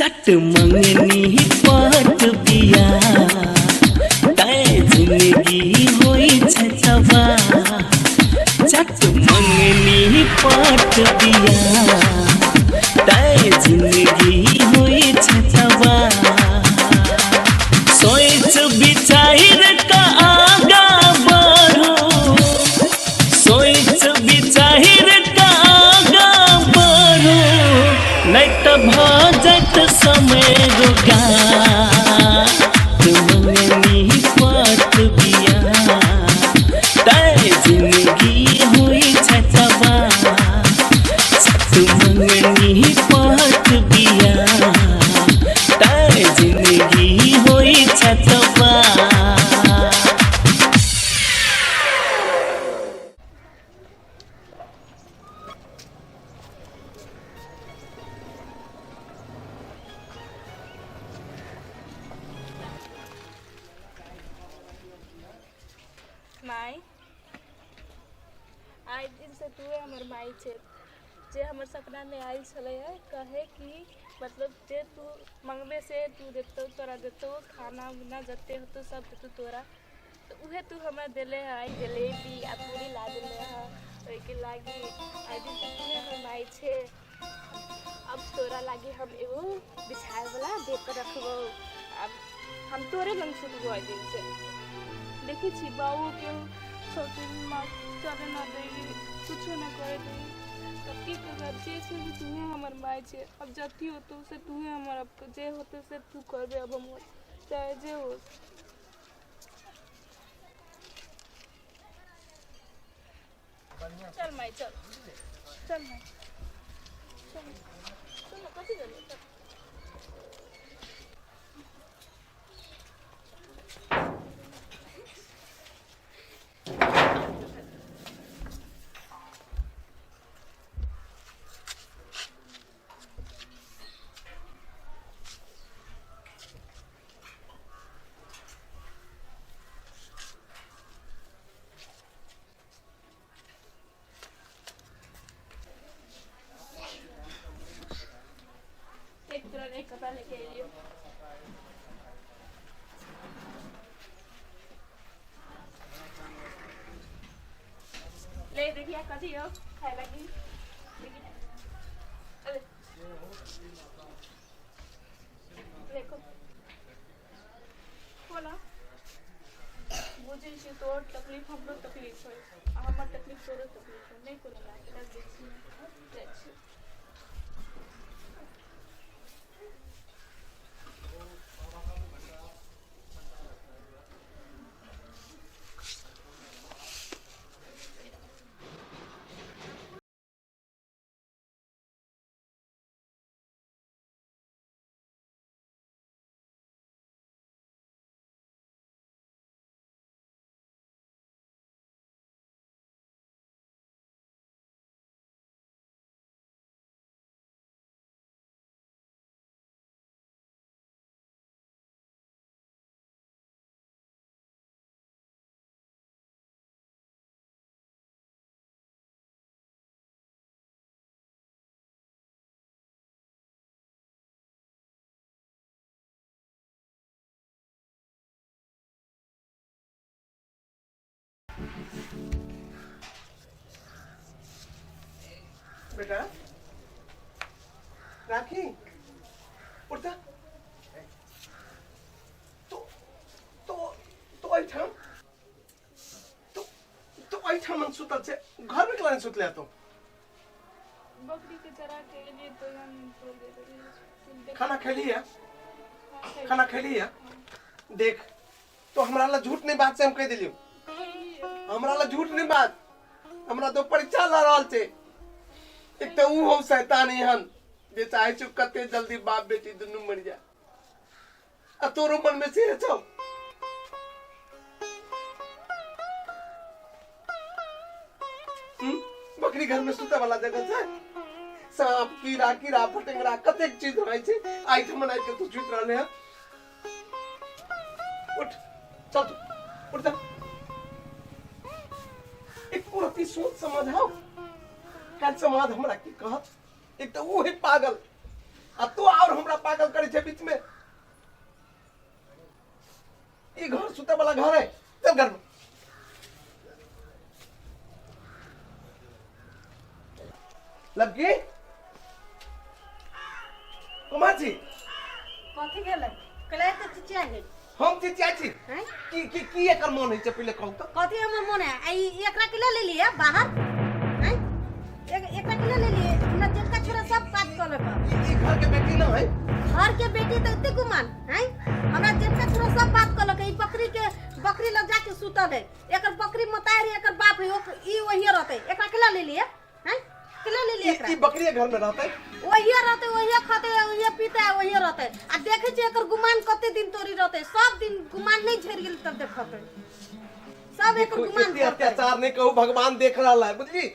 चट मंगनी पट बिया तैं जिंदगी होइ छै तबाह। चट मंगनी पट बिया तैं जिंदगी होइ छै तबाह। सोच विचार का आगा बढ़ो, सोच विचार का आगा बढ़ो, नहीं तो भऽ जायत समय रोगा। मंगनी पट बिया तैं जिंदगी होइ छै तबाह। मंगनी पट बिया तैं जिंदगी होइ छै तबाह। माय, आइ दिनसँ तूहे हमर माय छै, जे हमर सपनामे आयल छलै हँ कहे कि मतलब जे तू मङ्गबे से तू देतौ, तोरा देतौ, खाना उना जते होतौ सब देतौ तोरा। तऽ उहे तू हमरा देले हँ, आइ जलेबी आ पूरी ला देले हँ। ओहिके लागी आइ दिनसँ तूहे हमर माय छै। अब तोरा लागी हम एगो बिछाएवला दे कऽ रखबौ। आब हम तोरे लग सुतबो आइ दिनसँ। देखै छी बाबूके सौतीन माँ चले न दै, कुछो नहि करे दै, तब की करबै? जे छै से तूहे हमर माय छै। अब जथी होतौ से तूहे हमर, अब जे होतौ से तू करबे। अब हमर चाहे जे हो। चल माय, चल चल माय, चल चल ना, कथी भेलै? चल। एक तोरा एक कपड़ा लेके एलियो। ले देखिया कथी हो खाए लागी। देखी, अरे देखो, बोला। बुझै छी तोहर तकलीफ हमरो तकलीफ है आ हमर तकलीफ तोरो तकलीफ है। नहि कोनो बात, रख दै छी, जाइ छी। बेटा राखी, उठ जा। तो तो तो एहिठाम तो तो एहिठाम हम सुतल छै, घर में केना सुतले तो? बकरी के चरा के एलियै तो हम तोड़ दे देलियै। खाना खैली है? खाना खैली है? देख तो हमरा ला झूठ नहीं बात से हम कह दिलियो, हमरा ला झूठ नहीं बात। हमरा तो परीक्षा ला रहल छै। एक तो ऊ हो शैतान एहन जे चाहे छौ कते जल्दी बाप बेटी दुनू मर जाए, आ तोरो मन में से छौ। बकरी घर में सुते वाला जगह छै? सांप कीड़ा कीड़ा फटेंगरा कतेक चीज रहै छै। आइ ठमन आबि के तू सुति रहले हन। उठ, चल तू उठ जा। एक रत्ती सोच समझ आओ, काल्हि समाज हमरा की कहत? एक तऽ ओ है पागल आ तू और हमरा पागल करै छै बीच में। ई घर सुते वाला घर है, चल घर में। लड़की कुमार जी कथी भेलै कलै तऽ चिचिया गेल? हम चिचिया छी? हैं? की की की एकर मन होइ छै पहिले कहू तऽ। कथी हमर मन है? आ ई एकरा के ले लेलियै बाहर? हैं, एकरा के ले लेलियै? हमरा जेठका छोरा सब बात कहलक। ई घर के बेटी न है? घर के बेटी तऽ एते गुमान हैं? हमरा जेठका छोरा सब बात कहलक, ई बकरी के बकरी लग जाके सुतल है, एकर बकरी मतारी एकर बाप है, ई वही रहतै। एकरा के ले लेलियै? हैं, के ले लेलियै एकरा? ई बकरी घर में रहतै? वही रहतै, वही खतै, वही पीतै, वही रहतै। आ देखै छियै एकर गुमान कते दिन तोरी रहतै। सब दिन गुमान नहि झड़ि गेल तब देखतै सब एकर गुमान एते झड़तै। अत्याचार नहीं कहू, भगवान देख रहा है, बुझली?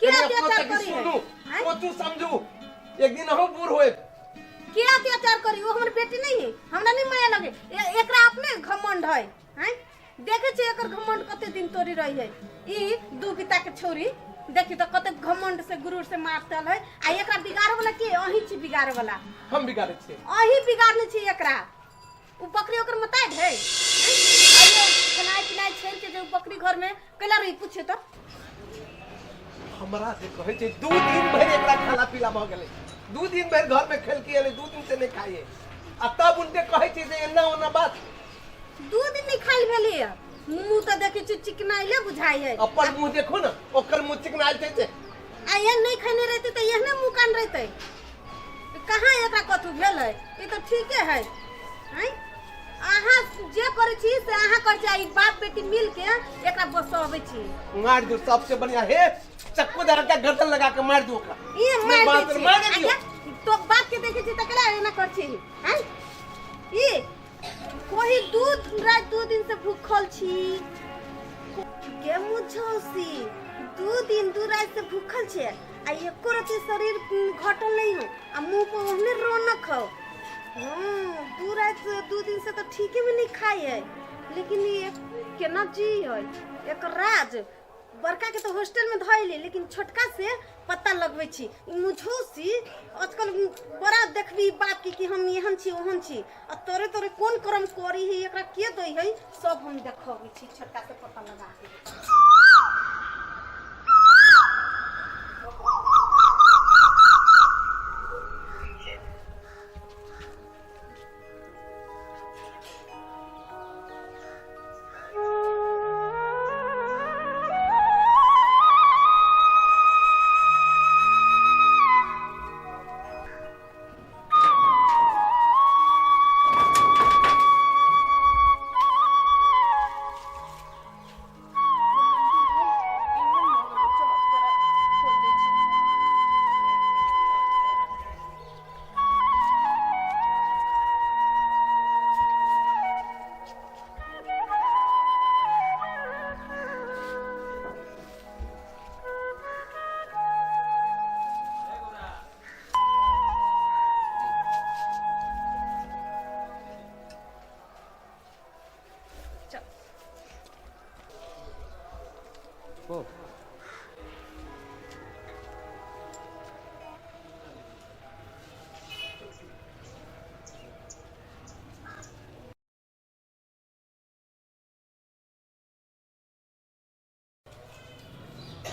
के कनी अपनो अत्याचार तक करी है? सुनू, हैं? सोचू समझू, एक दिन अहूँ बूढ़ होए। के अत्याचार करी? ओ हमर बेटी नहीं है? हमरा नहीं माया लगे? एकरा अपने घमंड है। हैं, देखे छियै एकर घमंड कते दिन तोरी रही है। ई दू बिता के छोरी देखी तो कते घमंड से गुरूर से मारतल है। आ एकरा बिगाड़े वाला के? अहीं छी बिगाड़े वाला। हम बिगाड़े छियै? अहीं बिगाड़ने छी एकरा। उ बकरी ओकर मताइ है? अयो खेनाइ पिनाइ छोड़ के जे उ बकरी घर में कैला रही, पूछे तो। हमरा से कहै छै 2 दिन भरि एकरा खाना पीला भऽ गेलै, 2 दिन भरि घर में खेलकी एलै, 2 दिन से नहीं खाइए, आ तब उनके कहै छै जे एना ओना बात। 2 दिन नहीं खाइल भेलै। मुंह तऽ देखै छी चिकनाइले बुझाइ है। अपन मुंह देखो ना, ओकर मुंह चिकनाइल छै से। आ एहन नहीं खैने रहते तऽ एहने मुंह कान रहते। कहाँ एकरा कथू भेल है? ई तऽ ठीके है। हैं, अहाँ जे करै छी से अहाँ करै छी, आ ई बाप बेटी मिल के एकरा बसबै छी। मार दू सबसे बढ़िया हे, चक्कू धर के गर्दन लगा के मार दू ओकरा। ई मार बाप दै रे, छी। मार दियौ। आ तो बाप के देखै छी तऽ केना एना करै छी? हैं, ई कोही 2 रात 2 दिन से भूखल छी गे मुझौसी, 2 दिन 2 रात से भूखल छे आ एको रति शरीर घटल नहीं हो आ मुंह पर ओहने रौनक हो। हाँ, 2 रात से 2 दिन से तो ठीके में नहीं खाई है, लेकिन ये केना जी है एकर राज? बड़का के तो हॉस्टल में धइले, लेकिन छोटका से पता लगबै छी। ई मुझौसी आजकल बड़ा देखबी बाप की कि हम एहन छी ओहन छी, आ तोरे तोरे कोन कर्म करी है, एकरा के दै है, सब हम देखबै छी छोटका से पता लगा के। चलो तोरा खोल दै छी। चल।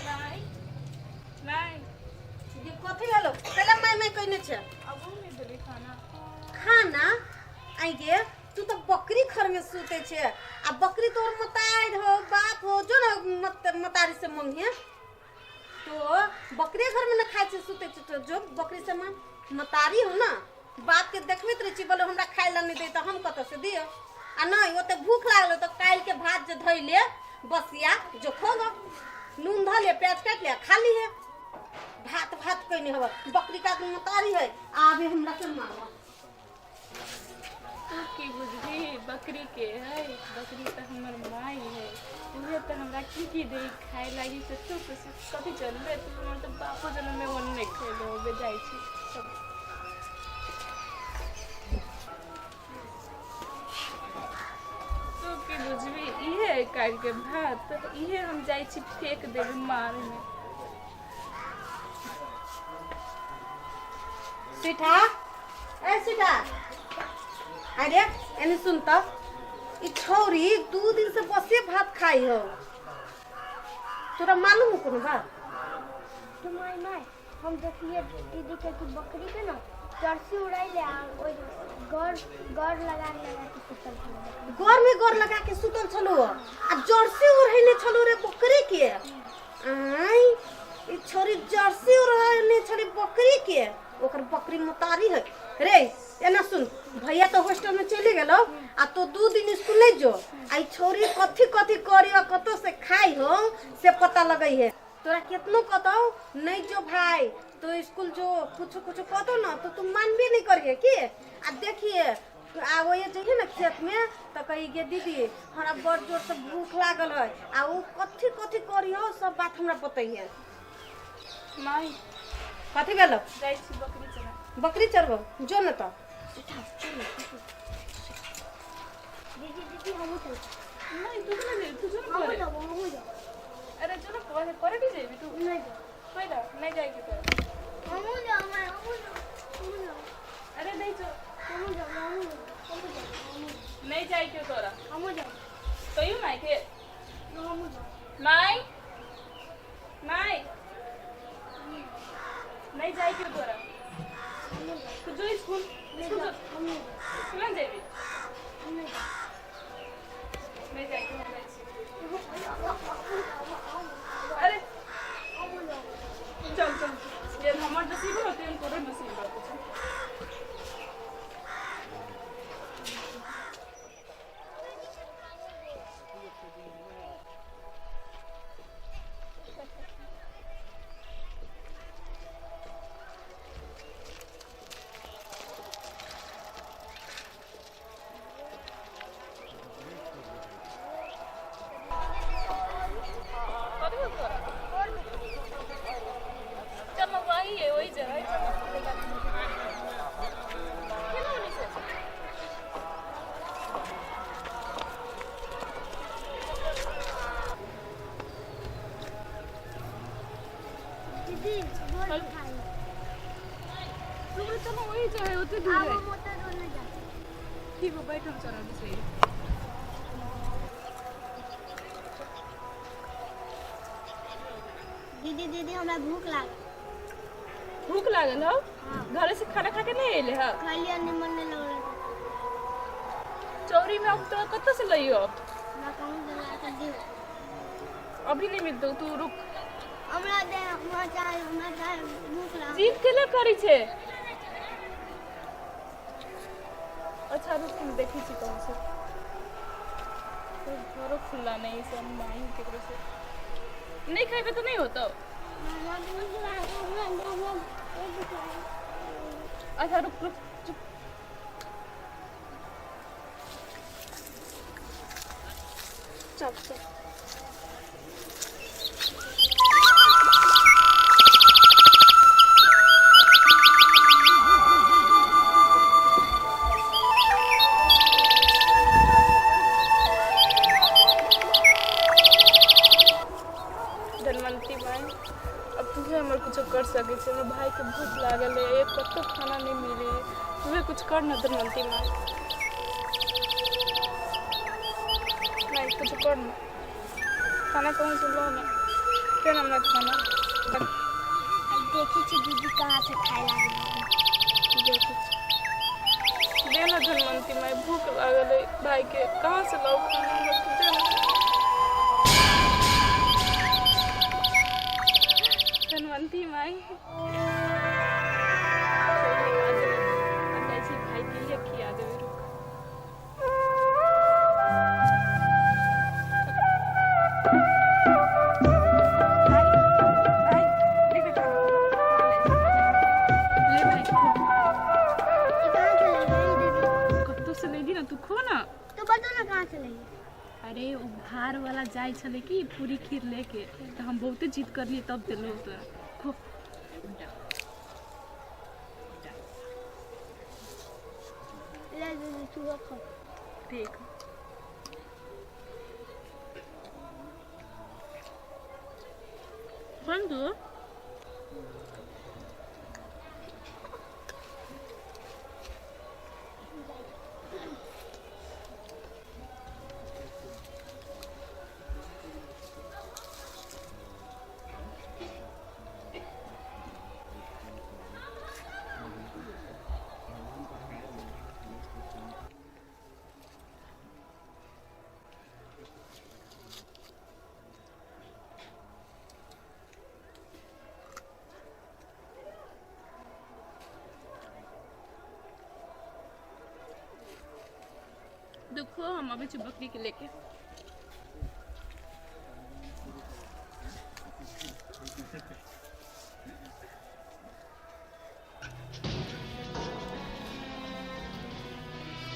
माय, माय। ये कथी भेलो? पहले माय माय कहने छे। अब हम नहीं देली खाना। खाना? आई गे, तू तो बकरी घर में सुते छे आ बकरी तोर मतार हो बाप हो जो ना मतारी से मंगे तो बकरी घर में न खाए छे सुते छे, तो जो बकरी से मांग। मतारी हो ना, बाप के देखबैत रहै छी, बोले हमरा खाय ला नहीं दे तऽ हम कतऽ से दियौ? आ नहीं ओते भूख लागल तऽ काल्हि के भात जे धैले बसिया जो खो गो, नून धऽ ले, प्याज काटि ले, खा लीहे। भात भात कोई नहीं हवा, बकरी का मतारी है, आबे हमरा के मारवा। तू की बुझबी बकरी के है? बकरी तऽ हमर माय है, उहे तऽ हमरा की की दे खाए लागी से तू कुछ कथी चलबे? तू हमर तऽ बापो जनम में ओन नहीं खेले होबे। जाइ छी सब। तू की बुझबी? इहे है काल्हि के भात, इहे हम जाइ छी फेंक देबै मार में। सीठा। ए सीता, अरे एने सुन त, ई छौरी 2 दिन से बसे भात खाई हो, तोरा मालूम हो कोनो बात? तो माय माय हम देखलिए दीदी के कि बकरी के ना जर्सी उड़ाई ले आ ओइ गड़ गड़ लगा लगा के सुतल छलै। घर में गोर लगा के सुतल छलो आ जर्सी उड़ैने छलो रे बकरी के। आय ई छोरी जर्सी उड़ैने छली बकरी के, ओकर बकरी मोतारी है रे। एना सुन, भैया तो हॉस्टल में चली गेलो आ तो 2 दिन स्कूल नहीं जो, आ ई छोरी कथी कथी करी आ कतो से खाई हो से पता लगई है। तोरा केतनो कतौ नहीं जो भाई, तो स्कूल जो कुछ कुछ कतो ना तो तू मानबे नहीं करिए की। आ देखिए आ वो ये जइहे ना खेत में तो कही गे दीदी हमरा बड़ जोर से भूख लागल है, आ वो कथी कथी करी हो सब बात हमरा बतैहे। माई कथी भेलो? जाइ छी बकरी चरा। बकरी चरबो जो न त। दीदी दीदी हमहूँ चल। नहीं तू ना तू जो ना हमहूँ करे। जाबो, हमहूँ जाबो। अरे जो ना करे करे भी जेबी तू। नहीं जाबो। कोई ना नहीं जाएगी तो। हमहूँ जाबो माय, हमहूँ जाबो, हमहूँ जाबो। अरे नहीं जो हमहूँ जाबो, हमहूँ जाबो, हमहूँ जाबो, हमहूँ जाबो। नहीं जाए क्यों तोरा? हमहूँ जाबो। कहियो माई के। हमहूँ जाबो। माई माई नहीं जाए क्यों तोरा? हमहूँ जाबो। तू जो स्कूल नहीं स्कूल जो जाबो, हमहूँ जाबो। स्कूल नहीं जेबी? नहीं जाबो। नहीं जाए क्यों? हम जाइ छी। अरे हमहूँ जाबो। चल चल, ये हमर नसीब होते हैं तोरो नसीब होते हैं। कथी होतो तोरा? चल वही है वही जगह है, चल केना होने से? दीदी गोर खाई। सुबह चलो वही जगह है, ओते दूर आब है। हम ओतऽ दूर नहि जाब। ठीक हो बैठ हम चला सही। दीदी दीदी हमरा भूख लागल। भूख लागल हो? हाँ। घरे से खाना खा के नहीं अइले ह? खलियै निमन नहि लगल। चौरी में अब तो कतऽ से लइयो? हमरा कहूँ से ला कऽ दियौ। अभी नहीं मिलतौ, तू रुक। हमरा दे, हमरा चाही, हमरा चाही, भूख लागल। जिद केला करै छै? अच्छा रुक हम देखै छी कौन से। तो घरो खुला नहीं से हम मांग केकरो से। नहीं खेबे तो नहीं होतो। हमरा भूख लागल, हमरा हमरा भूख लागल। अच्छा रुक रुक चुप। चल चल। धनवंती माई, अब तुहे हमर कुछो कर सकै छै। हमर भाई के भूख लागल है, एक कतौ खाना नहीं मिले, तुहे कुछ कर न धनवंती माई। नहीं कुछ कर न, खाना कहूँ से लो न, फेर हमरा खाना। आब देखै छी दीदी कहाँ से खाय लागल। देखै छी। दे न धनवंती माई, भूख लागल है भाई के, कहाँ से लाओ खाना हमरा तू दे न। धनवंती माई जाइ छी भाई के लिए खिया देबै, रुक। भाई भाई देख खाना ले भाई खो। ई कहाँ से लेलियै दीदी? कतौ से लेली ना, तू खो ना। तो बतो ना कहाँ से लेलियै? अरे उ भार वाला जाइ छलै कि पूरी खीर लेके, तऽ हम बहुते जिद करलियै तब देलहुँ तोरा। खो। ले दीदी तू खो। ठीक। बन दो। दुखो, हम अबै छी बकरीके लेके।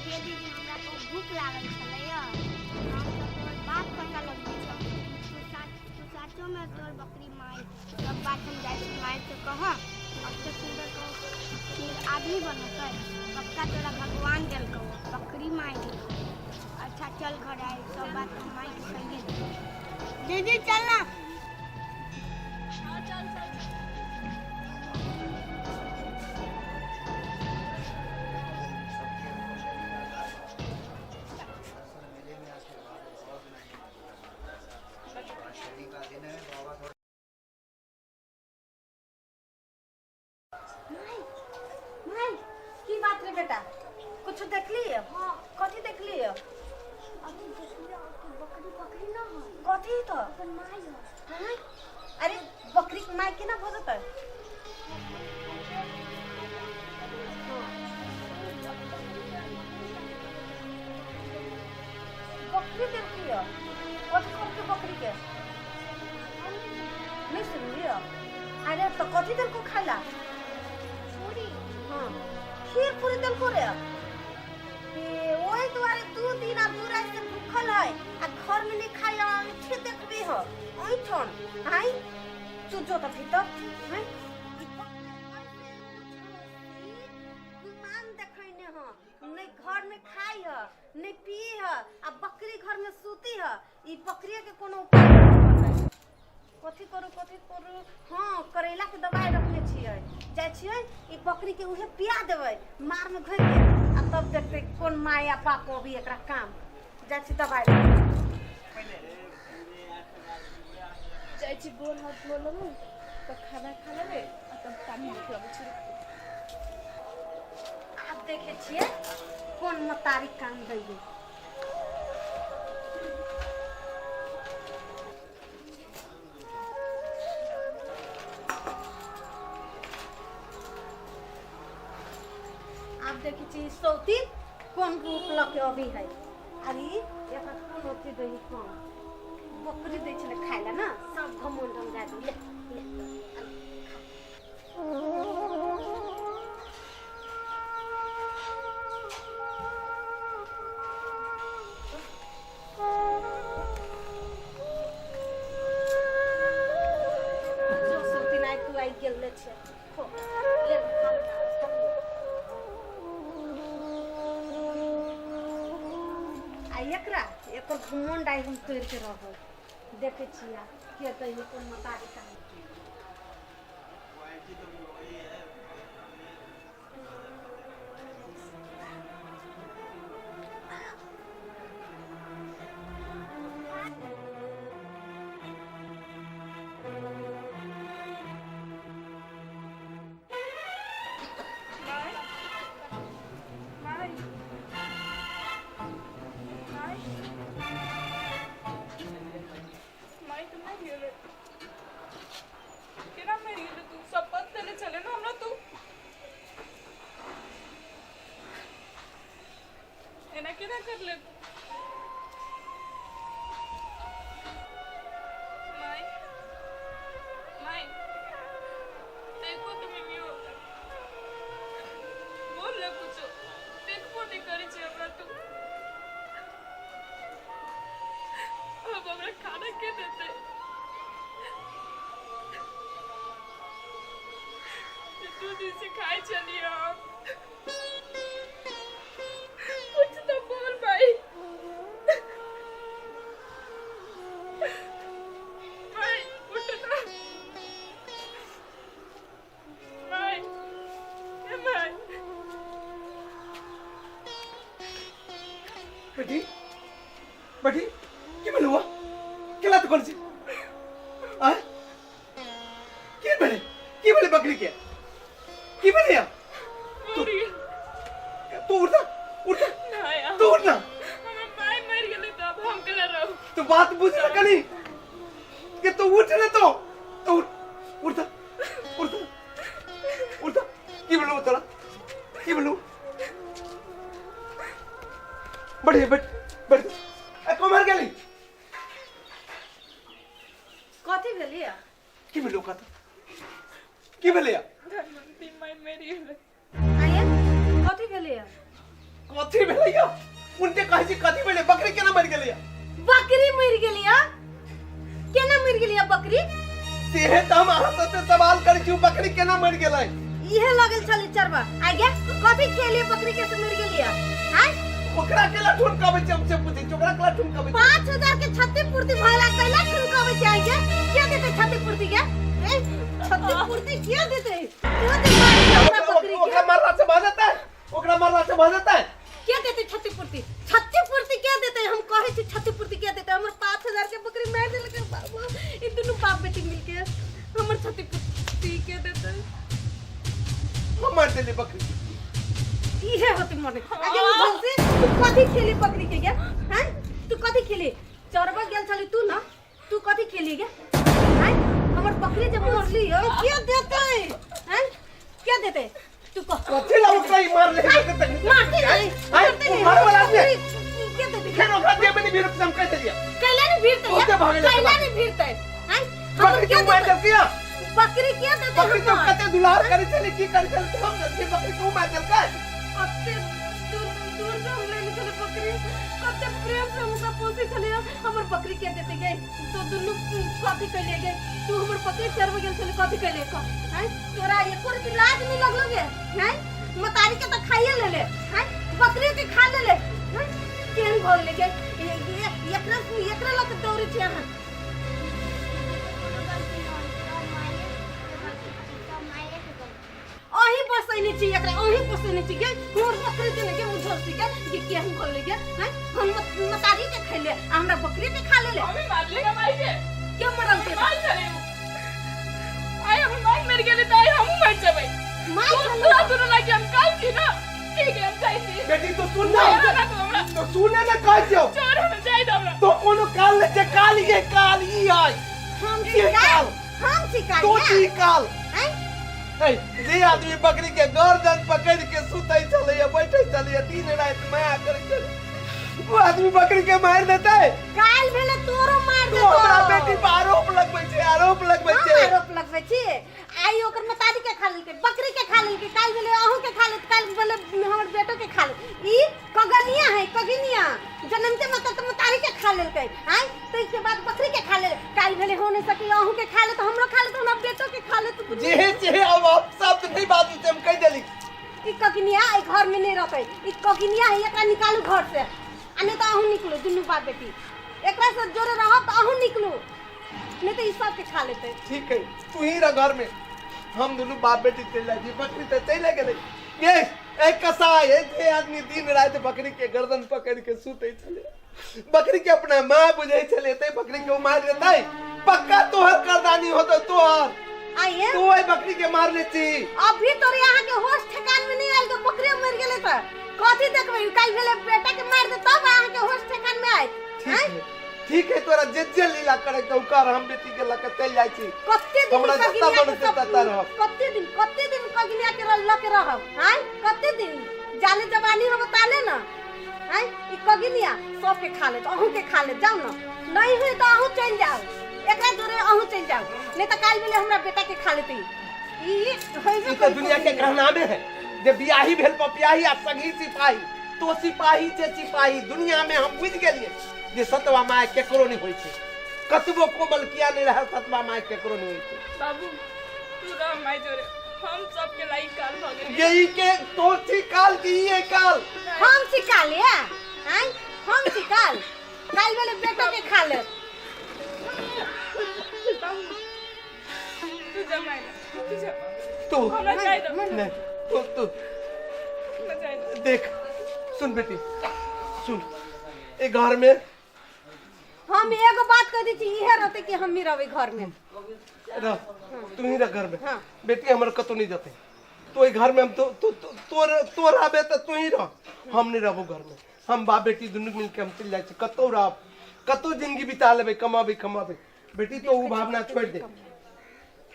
ये दीदी, हमरा बहुत भूख लागल छलैया, हम तऽ तोहर बात पता लगबै छौ। तू साच, तू साचोमे तोहर बकरी माय। सब बात हम जाइ छी माय से कहऽ। एते सुन्दर कहो आदमी बनतै, पक्का तोरा भगवान देलकौ, बकरी माय देलकौ। अच्छा चल घर आइ, सब बात हम माय के कहिए देबै। दीदी चल ना। हाँ चल चल। माय, माय, की बात रे बेटा? कुछ देखली? हाँ, कथी देखली? अभी देखलियो कि बकरी बकरी न है। कथी तो? अपन माय है। हाँ? अरे बकरी के माय केना भऽ जेतै? बकरी देखली? कथी करके बकरी के नहीं सुनलियो? अरे तो कथी देलको खाइला? पूरी। हाँ, खीर पूरी देलको रे। ए ओहि दुआरे 2 दिन आ 2 रात से भूखल है आ घर में नहीं खाई, ऐठे देखबी हो ऐठन। आई तू जो त भीतर हैं। गुमान देखैने ह, नहीं घर में खाई ह, नहीं पी ह, आ बकरी घर में सूती ह। ई बकरी के कोनो उपाय नहीं। कथी करू, कथी करू? हाँ, करैला के दवाई रखने छियै, जाइ छियै ई बकरी के उहे पिया देबै मार में घोरि के, आ तब देखबै कोन माय आ बाप अभी एकरा काम। जाइ छी दवाई ले। जाइ छी गोर हाथ धो लेबै, तब खाना खा लेबै आ तब तानी देखे अबै छी। आब देखै छियै कोन मतारी काम दैये। आब देखै छी सौती कोन रूप लऽ के अभी है। अरे एकरा कोन अथी दही, कोन बकरी दै छलै खाय लए ने, सब घमंड हम जा ले ले। जो सौती नाइ तू आई गेल ले छै, खो ले, खा ले, खा ले। आ एकरा एकर घमंड आइ हम तोड़ि के रहब। देखै छियै के दै कोन मतारी काम। माय, माय, माय, माय, तू मरि गेलै? केना मरि गेलै? तू शपथ देने छले ने हमरा, तू एना केना कर ले? माय, माय, देखो तो मिमियो, बोल ना कुछो। देखबो नहि करै छै हमरा तू। अब हमरा खाना के देतै? 2 दिन से खाइ छलियै हम। कुछ तो बोल भाई। भाई उठ ना। भाई, ए भाई। बेटी, बेटी, की भेल हुआ? केला तो कौन सी आ की भेले? की भेले बकरी के? की भेले या? मरि गेल। तू उठ ना, उठ ना। नहि। तू उठ ना। हमर माय मरि गेलै तऽ अब हम केला रहू? तू बात बुझ ना कनी कि तू उठ ना। तो तू उठ, उठ ना, उठ ना, उठ ना। की भेलौ तोरा? की भेलौ? बढ़िया बैठ। बैठ ए कोमर गेली कथी भेलियै की भेलो कथा की भेलैया धनवंती माय मेरी गेलै आये कथी भेलैया कथी भेलैया उनके कहै छी कथी भेलै बकरी केना मरि गेलैया बकरी मरि गेलैया केना मरि गेलैया बकरी सेहे तऽ हम अहाँ सबसे सवाल करै छी ओ बकरी केना मरि गेलै इहे लगल छलै चरवा आ गे कथी खेलिए बकरी के से मरि गेलिया आय ओकरा केला ठुनकाबै छी हम से पूछै छी ओकरा केला ठुनकाबै छी 5000 के क्षतिपूर्ति भइला कैला ठुनकाबै छै आइ गे के देतै क्षतिपूर्ति के ए क्षतिपूर्ति के देतै के देतै हमरा बकरी के ओकरा मारला से भऽ जेतै ओकरा मारला से भऽ जेतै के देतै क्षतिपूर्ति क्षतिपूर्ति के देतै हम कहै छी क्षतिपूर्ति के देतै हमर 5000 के बकरी मारि देलकै बाबू ई दुनू बाप बेटी मिलके हमर क्षतिपूर्ति के देतै हम मारि देली बकरी इहे होते मने आगे बुझल से तू कथी खेली बकरी के गे हैं तू कथी खेली चरबा गेल छली तू ना तू कथी खेली गे हैं हमर बकरी जब मरली हो के देतै हैं के देतै तू कह कथी ला ओकरा ई मारले मारते नहीं मारते नहीं मारे वाला आदमी है। के देतै फेर ओकरा देह में नहीं भीड़ हम कह देलियै कैला नहीं भीड़ते ओते भागै लए कैला नहीं भीड़ते हैं हमर बकरी के के मारि देतै देलकै बकरी के देतै बकरी तो हमर? कते दुलार करै छलै की करै छलै हम जानते बकरी को मारि देलकै कते दूर दूर से हम लेने छले बकरी कते प्रेम से हम ओकरा पोसे छले हमर बकरी के देते गए तो दुनू कथी कैले गए तू हमर बकरी चरबे गेल छले कथी कैले क हैं तोरा एको रति लाज नहीं लगलो गे हैं मतारी के तो खाइए ले ले हैं बकरी के खा ले ले हैं केहन भऽ गेलै गे एकरा एकरा लऽ के दौड़ै छी अहाँ कोनो गलती नहि सब माये के गलती सब माये के गलती अही बसैने छी एकरा अही बसैने छी गे हमर बकरी के ने गे मुझल छी गे कि केहन भऽ गेलै गे हैं हम मतारी के खैले आ हमरा बकरी के खा लेले हमें मारले का माई के के मरल के माई छले उ। आइ हमर माई मरि गेलै तऽ आइ हमहूँ मरि जेबै माई तू छलै। तोरा दुनू लागि हम काल छी ना ठीक है हम जाइ छी बेटी तू सुन ना छोड़ ना तू हमरा तो सुने ना कहै छियौ छोड़ हम जाइ दे हमरा तो कोनो काल नहि छै काल ये काल ई आइ हम ये छी काल काल। हम छी काल तो छी काल हैं है, जे आदमी बकरी के गर्दन पकड़ के सुतै छलैया बैठै छलैया दिन राति माया करै छलै ओ आदमी बकरी के मारि देतै काल भेले तोरो मार तू देतो हमरा बेटी पर आरोप लगबै छै आरोप लगबै हम छै आरोप लगबै छी आइ ओकर मतारी के खा लेलकै बकरी के खा लेलकै काल्हि भेलै अहूँ के खा लेत काल्हि भेलै हमर बेटो के खा लेत ई कगनिया है कगनिया जनमते मतलब तऽ मतारी के खा लेलकै आँय ताहिके बाद बकरी के खा लेल काल्हि भेलै हो नहि सकी अहूँ के खा लेत हमरो खा लेत हमरा बेटो के खा लेत जेहे जेहे अब आप शब्द नहीं बाजू से हम कह देली ई कगनिया एहि घर में नहीं रहतै ई कगनिया है एकरा निकालू घर से आ नहीं तऽ अहूँ निकलू दुनू बाप बेटी एकरा से जोरे रहब तऽ अहूँ निकलू नहीं तऽ ई सबके खा लेतै ठीक है तू ही रह घर में हम दोनों बाप बेटी चल जाए बकरी तो चले गेलै ये ए कसाई ए जे आदमी दिन रात बकरी के गर्दन पकड़ के सुते छले बकरी के अपना माँ बुझे छले ते बकरी के मार देतै पक्का तोहर करदानी होतो तोहर आइए तू ओहि बकरी के मार ले छी अभी तोरे यहाँ के होश ठेकान में नहीं आयल के बकरी मर गेलै तऽ कथी देखबै काल्हि भेलै बेटा के मार दे तब अहाँ के होश ठेकान में आयत ठीक है ठीक है तोरा जे जे लीला करे के कर हम बेटी के लके चल जाइ छी कते दिन हमरा कगिनिया जत्ता के मन सब तत्ता रहब। कते दिन कगिनिया के लके रहब आँय कते दिन जाले जवानी हम ताले ना आँय ई कगिनिया सबके खा लेत अहूँ के खा लेत जाउ ना नहीं हुई तो अहूँ चलि जाउ एकरा जोरे अहूँ चलि जाउ नहीं तो काल्हि भेले हमरा बेटा के खा लेतै ई होइबे ई तो दुनिया के कहनामे है जे बियाही भेल पपियाही आ संगी सिपाही तो सिपाही छै सिपाही दुनिया में हम बुझि गेलियै जे सतवा माय केकरो नहि होइ छै कतबो कोमल किया नहि रहल सतवा माय केकरो नहि होइ छै बाबू तू रह माय जोरे हम सबके लाइक काल भऽ गेलै ये ई के तो छी काल की ई काल हम सिकाल या आँय हम सिकाल काल्हि भेले बेटा के खा लेत बाबू तू जा माय तू जा तू हमरा जाय दो नहीं तू तू हमरा जाय दो देख सुन बेटी सुन ए घर में हम एगो बात कह दै छी इहे रहतै कि हम ही रहबै घर में रह तू ही रह घर में हाँ। बेटी हमर कतौ नहीं जते तो घर में हम तो तो तो तोर तोर आबे तो तू ही रह हम नहीं रहबो घर में हम बाप बेटी दुनू मिल के हम चल जाइ छी कतौ रहब कतौ जिंदगी बिता लेबै कमाबै कमाबै बेटी तो उ भावना छोड़ दे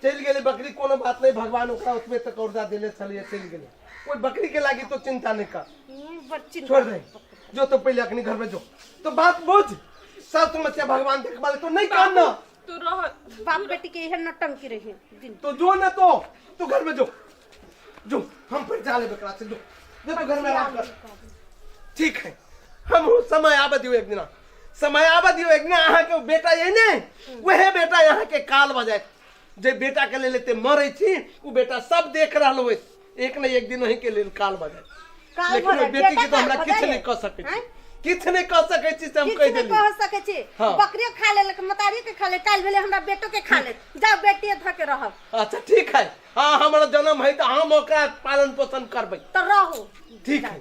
चलि गेलै बकरी कोनो बात नहीं भगवान ओकरा ओतबे तक औरदा देले छलैया चलि गेलै ओहि बकरी के लागी तो चिंता नहीं कर बड़ चिंता छोड़ दे जो तो पहले अखनी घर में जो तो बात बुझ। सब समस्या भगवान देखभाल तो नहीं कान ना। तू रह। बाप बेटी के एहन नौटंकी रहे दिन। तो जो ना तो तू घर में जो, जो हम फिर जा लेबे एकरा से, जो जो तो घर में आराम कर। ठीक है, हम समय आबे दियो एक दिना, समय आबे दियो एक दिना। अहाँ के बेटा ये ने वह बेटा यहाँ के काल बजाय जे बेटा के लेल एते मरै छी उ बेटा सब देख रहल होय, एक न एक दिन अहीं के लेल काल बजाय। काल लेकिन भऽ ओहि जायत। बेटी के बेटा तो हमरा काल भऽ किछु जायत। नहि कऽ सकै छी, आँय? किछु नहि कऽ सकै छी से हम किछु कहि नहि देली। कह सकै छी। हाँ। बकरियो खा लेलक, मतारियो के खा ले, काल्हि भेलै हमरा बेटो के खा लेत। जाउ बेटिए धऽ के रहब। अच्छा ठीक है, हाँ हमरा जन्म है तऽ हम ओकरा पालन पोषण करबै। तऽ रहू। ठीक है।